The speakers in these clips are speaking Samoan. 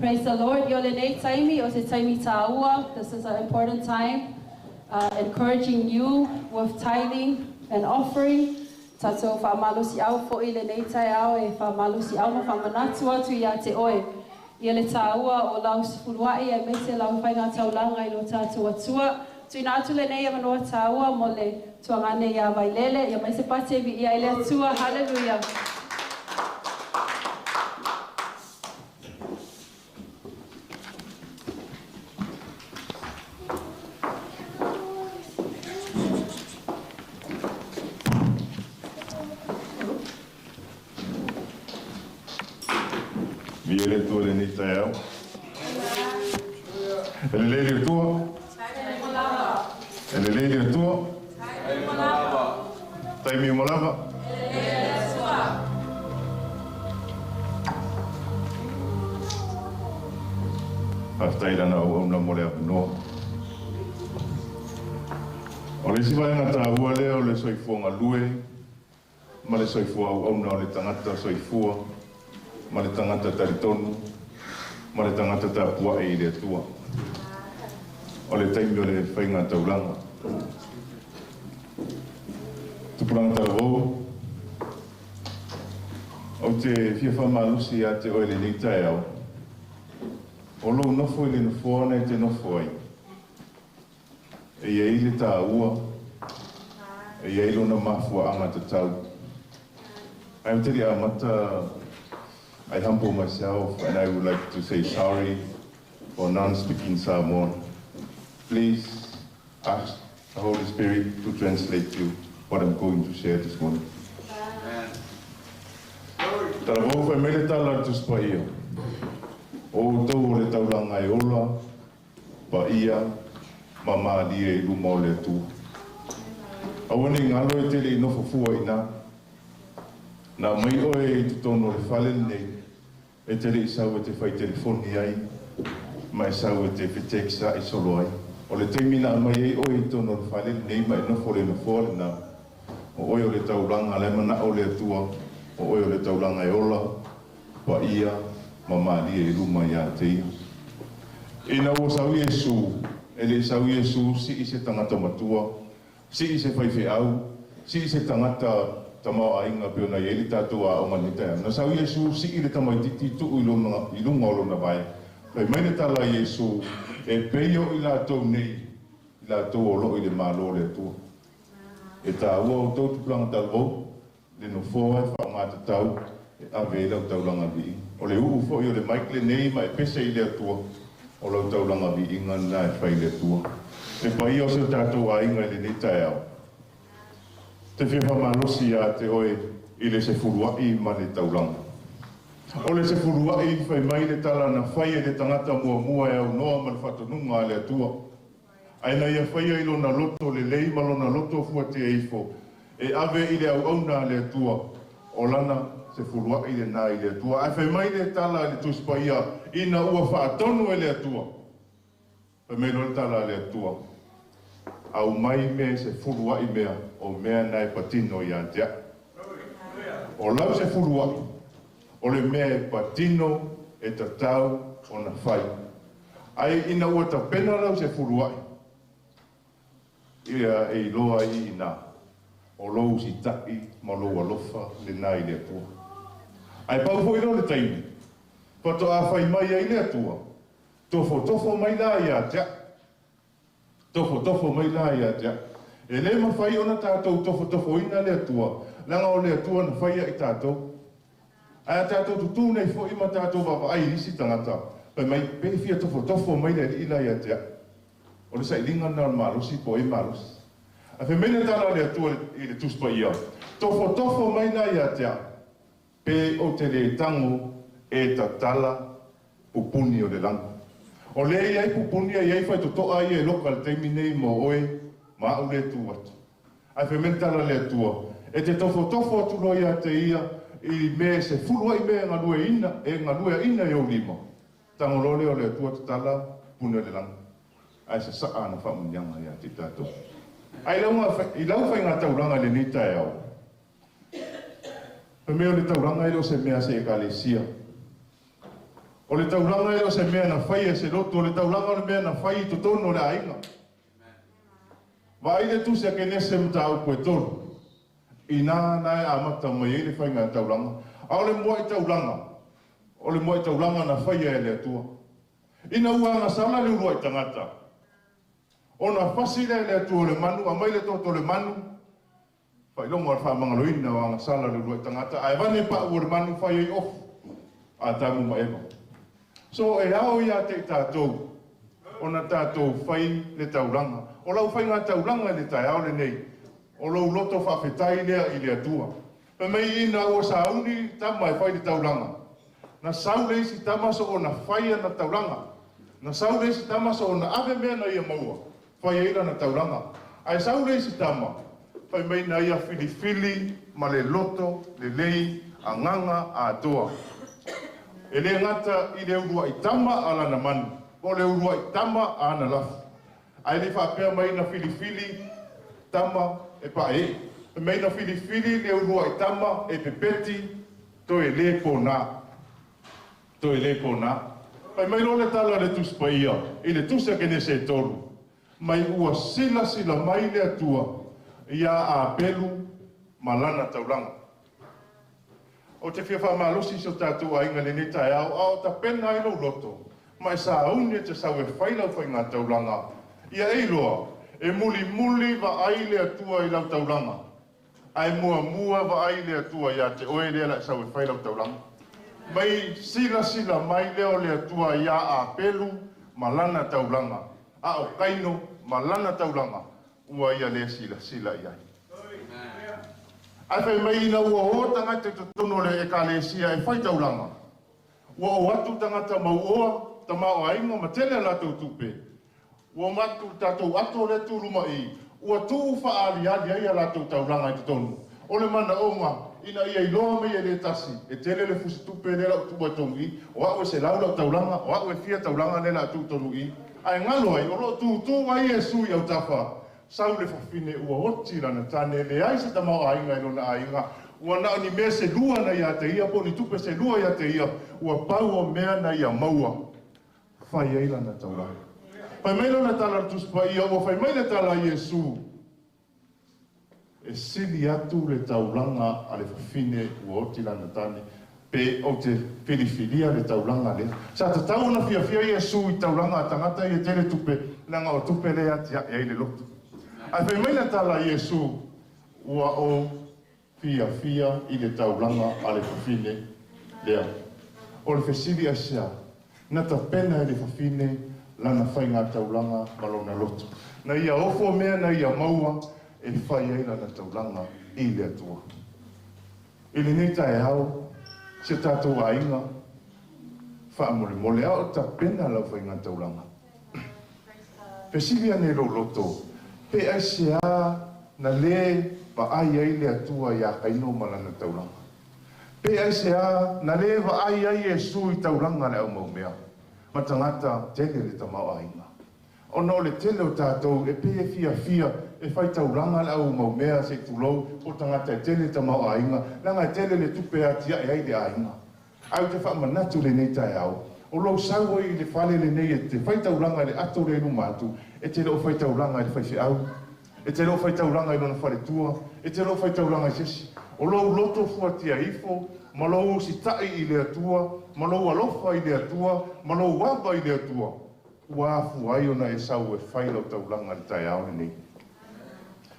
Praise the Lord. Ia o lenei taimi, o se taimi tāua. This is an important time. Encouraging you with tithing and offering. Tatou faamalosiau foi i lenei taeao e faamalosiau ma faamanatu atu ia te oe. Ia le tāua o lau sefuluai aemaise lau faigataulaga i lo tatou Atua. Tuuina atu lenei avanoa tāua mo le tuagane ia Vailele, ia mai se pati e viia ai le Atua. Hallelujah. Viia le Atua i lenei taeao. E lelei le Atua. E lelei le Atua. Taimi uma lava. Faafetai i lana auauna mo le avanoa. O le isi vaega taua lea o le soifua galue ma le soifua auauna o le tagata soifua ma le tagata talitonu ma le tagata tapuai i le Atua. O le taimi o le faiga taulaga. Tupulaga talavou, ou te fia faamalosi ia te oe i lenei taeao, o lou nofo i le nofoa na e te nofo ai, e i ai le taua, e i ai lona mafuaaga tatau. Ae ou te le i amata, I humble myself and I would like to say sorry for non-speaking Samoan. Please ask the Holy Spirit to translate you what I'm going to share this morning. Talavou fai mai le tala a le Tusi Paia, O outou o le taulaga e ola, paia, ma malie i luma o le Atua. Aua ne i galo e te le i nofo fua i ina. Na aumai oe i totonu o le fale lenei e te le i sau e te fai telefoni ai ma e sau e te fetekisaʻi solo ai. O le taimi na aumai ai oe i totonu o le fale lenei ma e nofo le nofoa lena, o oe o le taulaga la e manaʻo le Atua, o oe o le taulaga e ola, paia ma malie i luma iā te Ia. Ina ua sau Iesu, e le i sau Iesu sii se tagata matua, Sii se faifeau, sii se tagata tamaoaiga pei ona i ai le tatou aoga i lenei taeao. Na sau Iesu, sii le tamaitiiti tuu i lona, i luga o lona vae. Fai mai le tala a Iesu, E pei o i latou nei, i latou o loo i le Malo o le Atua. E taua outou tupulaga tauvou, le nofoa e faaaoga tatau e ave ai lau taulaga viiga. O le uu foi o le mic lenei ma e pese i le Atua, o lau taulaga viiga lena e fai i le Atua. Le paia o si o tatou aiga i lenei taeao, te fia faamalosi ia te oe i le sefuluai ma le taulaga. O le sefuluai fai mai le tala na fai e le tagata muamua e aunoa ma le faatonuga a le Atua. Ae na ia faia i lona loto lelei ma lona loto fuatea ifo, e ave i le auauna a le Atua, o lana sefuluai lena i le Atua. Ae fai mai le tala a le Tusi Paia, ina ua faatonu e le Atua. Fai mai loa le tala a le Atua, Aumai mea e sefuluai mea, o mea na e patino ia te a'u. O lau sefuluai, o le mea e patino e tatau ona fai. Ae ina ua tapena lau sefuluai, ia e iloa ai i ina, o lou usitaʻi ma lou alofa lena i le Atua. Ae pau foi lea o le taimi, faatoa fai mai ai le Atua, Tofotofo mai la ia te a'u. Tofotofo mai la ia te a'u. E le mafai ona tatou tofotofoina le Atua, leaga o le Atua na faia i tatou. Ae a tatou tutū nei foi ma tatou vaavaai i isi tagata, fai mai, pe fia tofotofo mai le Alii la ia te a'u. O le sailiga lena o le malosi po o ai malosi. Ae fai mai le tala a le Atua i le Tusi Paia, Tofotofo mai la ia te a'u. Pe ou te le tago e tatala pupuni o le lagi. O lea i ai pupuni a i ai faitotoa ia e loka i le taimi nei mo oe ma a'u le tu atu. Ae fai mai le tala a le Atua, E te tofotofo atu loa ia te ia i mea e sefulu ai mea e galueina, e galueaina i ou lima. Tago loa lea o le Atua tatala pupuni o le lagi, ae sasaa ana faamuniaga ia te i tatou. Ae i lau faigataulaga i lenei taeao, Fai mai o le taulaga e le o se mea a se Ekalesia. O le taulaga e le o se mea na faia e se loto, o le taulaga o le mea na fai i totonu o le aiga. Vaai le tusi a Kenese mataupu e 3. Ina na e amata mai ai le faiga taulaga. A o le muai taulaga, o le muai taulaga na faia e le Atua. Ina ua agasala le uluai tagata, ona fasi lea e le Atua o le manu, aumai le toto o le manu, faailoga o le faamagaloina o agasala le uluai tagata, ae vane pau o le manu fai ai ofu a Atamu ma Eva. So e ao ia te i tātou, ona tātou fai le taulaga. O lau faiga taulaga i le taeao lenei, o lou loto faafetai lea i le Atua. Fai mai ina ua sauni tama e fai le taulaga. Na sau le isi tama so ona fai ana taulaga. Na sau le isi tama so ona ave mea na ia maua, fai ai lana taulaga. Ae sau le isi tama, fai mai na ia filifili ma le loto lelei agaga atoa. E le gata i le uluai tama a lana manu, po o le uluai tama a ana lafu. Ae le faapea mai na filifili tama e pae. Fai mai na filifili le uluai tama e pepeti, toe le pona. Toe le pona. Fai mai loa le tala a le Tusi Paia, i le tusi a Kenese e 3, mai ua silasila mai le Atua ia Apelu ma lana taulaga. O te fia faamalosi i so tatou aiga lenei taeao, a o tapena ai lou loto, ma e sauni e te sau e fai lau faiga taulaga. Ia e iloa, e mulimuli vaai le Atua i lau taulaga, ae muamua vaai le Atua ia te oe lea la e sau e fai lau taulaga. Mai silasila mai lea o le Atua ia Apelu ma lana taulaga, a o Kaino ma lana taulaga, ua ia le silasila i ai. Ae fai mai ina ua o tagata i totonu o le ekalesia e fai taulaga, ua o atu tagata mauoa, tamaoaiga ma tele a latou tupe, ua matu tatou ato le tuluma'i, ua tuu faaaliali ai a latou taulaga i totonu. O le manaoga, ina ia iloa mai e le tasi, e tele le fusi tupe lea lau tuua tonu i, o au e 100 lau taulaga, o au e fia taulaga lea lau tuu tonu i. Ae galo ai, o loo tūtū ai Iesu i autafa, sau le fafine ua oti lana tane, leai se tamaoaiga i lona aiga, ua na o ni mea se lua na ia te ia, po o ni tupe se lua ia te ia, ua pau o mea na ia maua, fai ai lana taulaga. Fai mai lona tala le Tusi Paia, ua fai mai le tala a Iesu, e sili atu le taulaga a le fafine ua oti lana tane, pe o te filifilia le taulaga lea. Sa tatau ona fiafia Iesu i taulaga a tagata ia tele tupe, leaga o tupe lea atiae ai le loto. Ae fai mai le tala a Iesu, ua o fiafia i le taulaga a le fafine lea. O le fesili aisea, na tapena e le fafine lana faiga taulaga ma lona loto. Na ia ofo mea na ia maua e fai ai lana taulaga i le Atua. I lenei taeao, se tatou aiga faamolemole, a o tapena lau faiga taulaga. Fesili ane lou loto, pe aisea na le vaai ai le Atua ia Kaino ma lana taulaga. Pe aisea na le vaai ai Iesu i taulaga le aumaumea, ma tagata tele le tamaoaiga. Ona o le tele o tatou e pe e fiafia e fai taulaga le aumaumea se i tulou o tagata e tele le tamaoaiga, leaga e tele le tupe e atiae ai le aiga. Ae ou te faamanatu lenei taeao, o lou sau ai i le fale lenei e te fai taulaga i le ato le luma atu, e te le o fai taulaga i le faifeau, e te le o fai taulaga i lona faletua, e te le o fai taulaga i se isi. O lou loto fuatia ifo, ma lou usita'i i le Atua, ma lou alofa i le Atua, ma lou ava i le Atua, ua afua ai ona e sau e fai lau taulaga i le taeao lenei.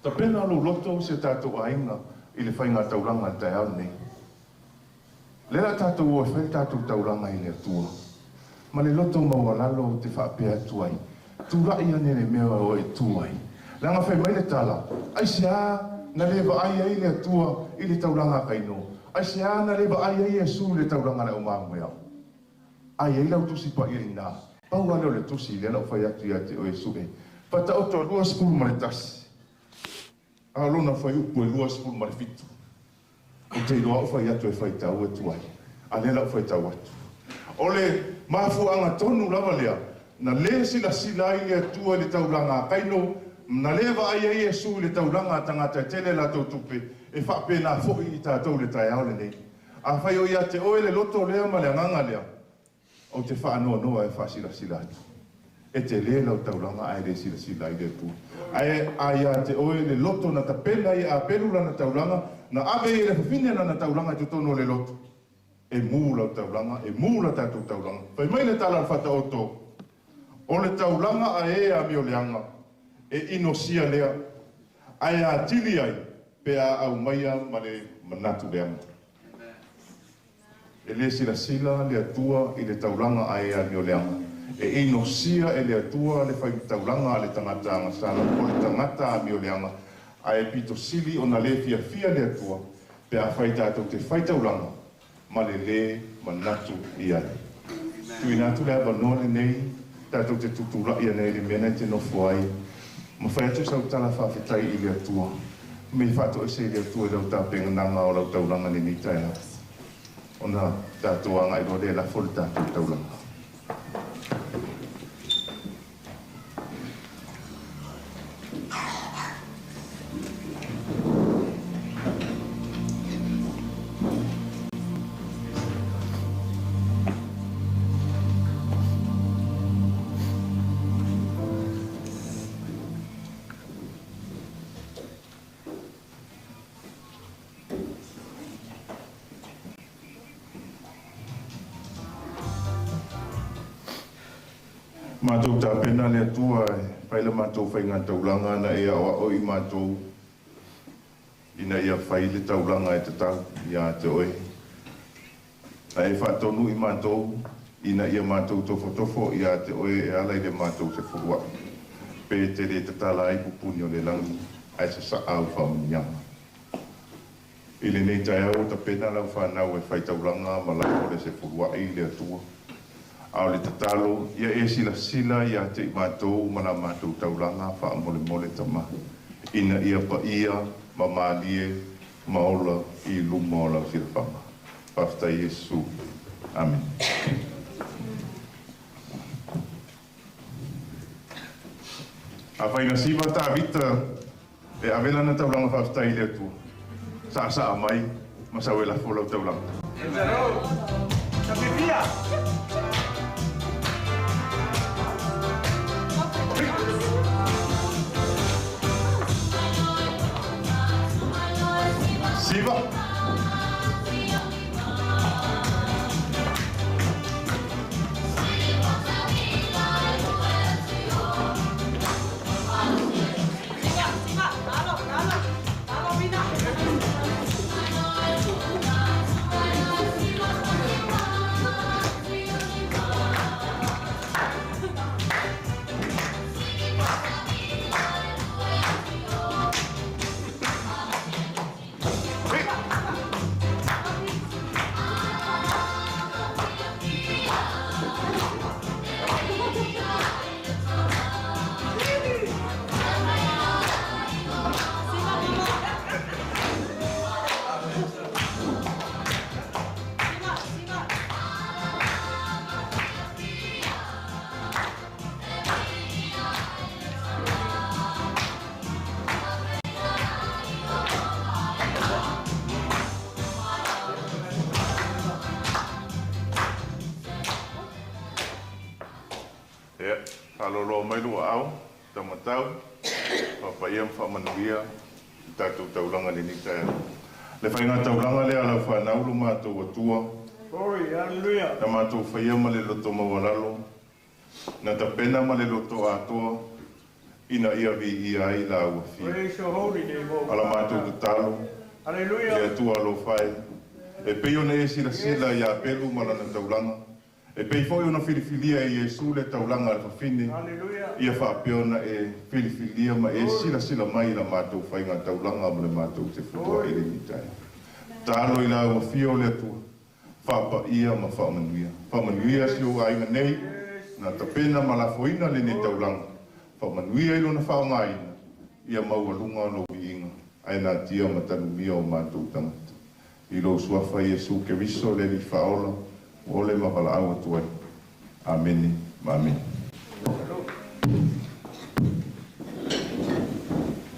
Tapena lou loto se tatou aiga i le faiga taulaga i le taeao lenei. Le la tatou o e fai le tatou taulaga i le Atua, ma le loto maualalo o te faapea atu ai, tula'i ane le mea o e tu ai. Leaga fai mai le tala, aisea na le vaai ai le Atua i le taulaga a Kaino, aisea na le vaai ai Iesu i le taulaga a le aumaumea. Ai ai lau tusi paia i nā, pau ale o le tusi lea lau fai atu ia te oe Iesu e. Faataoto 21, a o lona fai upu e 27. O te iloa au fai atu e faitau atu ai, a lea lau faitau atu. O le mafuaaga tonu lava lea, na le silasila ai le Atua i le taulaga a Kaino, na le vaai ai Iesu i le taulaga a tagata e tele latou tupe, e faapena foi i tatou le taeao lenei. Afai o ia te oe le loto lea ma le agaga lea, Ou te whaanoa e whaasilasila atu. E te le lau taulaga ae le silasila ai le Atua. Ae a ia te oe le loto na tapena i a pelu lana taulaga, na ave i le fafine lana taulaga i totonu o le loto. E mū lau taulaga, e mū la tatou taulaga. Fai mai le tala o le Faataoto, o le taulaga a e amioleaga, e inosia lea, ae atili ai pe a aumaia ma le manatu leaga. E le silasila le Atua i le taulaga a e amioleaga. E inosia e le Atua le fai taulaga a le tagata agasala o le tagata amioleaga, ae pito sili ona le fiafia le Atua pe a fai tatou te fai taulaga ma le le manatu i ai. Tuuina atu le avanoa lenei tatou te tutula'i nei le mea nei te nofo ai. Ma fai atu sau tala faafetai i le Atua. Me faatoese i le Atua i lau tapenanaga o lau taulaga lenei taeao. Ona tatou agai loa lea e lafo le tatou taulaga. Mātou tapena le Atua e fai le mātou whainga taulanga na e ao i mātou ina ia fai le taulanga e tatau ia te oe. Na e whaatonu i mātou ina ia mātou tofotofo ia te oe e ala i le mātou te furua. Pe te le tatala ai pupuni o le langi ai sa sa au whamunianga. I le nei taeao tapena lau whanau e fai taulanga ma lau o le se furua i le Atua. A o le tatalo, ia e silasila ia te i mātou ma la mātou taulanga whaamolemole tama. Ina ia paia, ma mālie, ma ola i luma o lau silafaga. Faafetai Iesu. Amen. A whaina siva tā vita e avela na taulanga faafetai i le Atua. Saa saa mai, ma sau e lafo lau taulanga. Siva. Ia, whaloloa mai lua au, tamatau, papaia mwhaamanuia, tātou taulanga le ni taeao. Le whainga taulanga lea lau whanau lo mātou atua. Glory, hallelujah. Na mātou whaia ma le loto maualalo, na tapena ma le loto atoa, ina ia vi ia ai la ua fia. Praise your holy name, O Ala mātou God. tatalo, Hallelujah. le Atua alofa e. E pei ona e silasila ia Pelu ma lana taulanga. E pei foi ona filifilia e Iesu le taulanga a le fafine. Hallelujah. Ia faapea ona e filifilia ma e silasila mai la mātou whainga taulanga ma le mātou te futua i lenei taeao. Talo i la ua fia o le Atua. Whaapaia ma whaamanuia. Whaamanuia si o aiga nei, na tapena ma lafoina lenei taulanga. Whaamanuia i lona whaongaina, ia maualuga o lou viiga, ae natia ma tanumia o mātou tagata. I lou suafa Iesu Keriso le Alii Faaola, ua ole ma valaau atu ai. Amene ma amene.